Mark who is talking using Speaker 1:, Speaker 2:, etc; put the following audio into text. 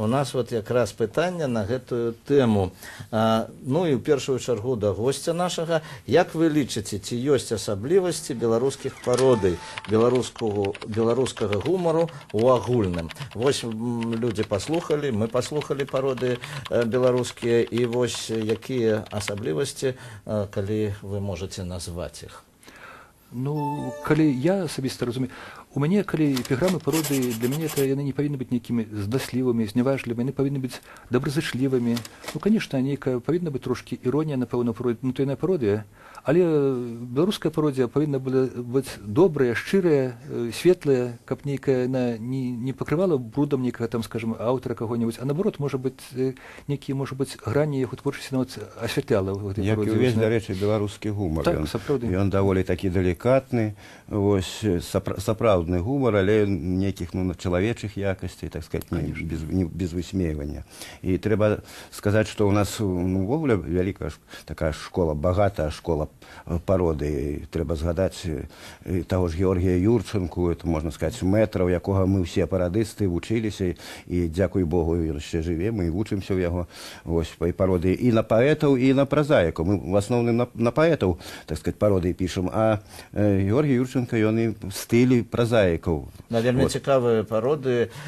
Speaker 1: У нас вот якраз пытанне на гэтую тэму. Ну і ў першую чаргу да госця нашага: як вы лічыце, ці ёсць асаблівасці беларускіх пародый, беларускага гумару у агульным? Вось людзі паслухалі, мы паслухалі пародыі беларускія, і вось якія асаблівасці, калі вы можаце назваць іх?
Speaker 2: Ну, калі я асабіста разумею, у мяне, калі эпіграмы, пародыі, для мяне это яны не павінны быць нейкімі зласлівымі, зняважлівымі, яны павінны быць добразычлівымі. Ну, конечно, нейкая павінна быць трошкі іронія, напэўна, ну, то яна пародыя, але беларуская пародія павінна была быць добрая, шчырая, светлая, каб нейкая яна не пакрывала брудам нейкага там, скажем, аўтара каго-нибудь, а наоборот, можа быць, нейкія, можа быць, грані яго творчасці нават асвятляла ў гэтай
Speaker 3: Як і
Speaker 2: пародыі.
Speaker 3: ўвесь, дарэчы, беларускі гумар.
Speaker 2: Так,
Speaker 3: Ён,
Speaker 2: сапраўды.
Speaker 3: ён даволі такі далікатны, вось, сапраўдны гумар, але нейкіх, ну, чалавечых якасцей, так сказать, не без высмейвання. І трэба сказаць, што ў нас, ну, увогуле вялікая такая школа, багатая школа пародыі. Трэба згадаць таго ж Георгія Юрчанку, это, можна сказаць, мэтра, у якога мы ўсе парадысты вучыліся, і, дзякуй Богу, ён яшчэ жыве, мы і вучымся ў яго, вось, па пародыі і на паэтаў, і на празаікаў. Мы в асноўным на паэтаў, так сказать, пародыі пішам, а Георгій Юрчанка, ён і в стылі празаікаў.
Speaker 1: На вельмі
Speaker 3: Вот.
Speaker 1: цікавыя пародыі.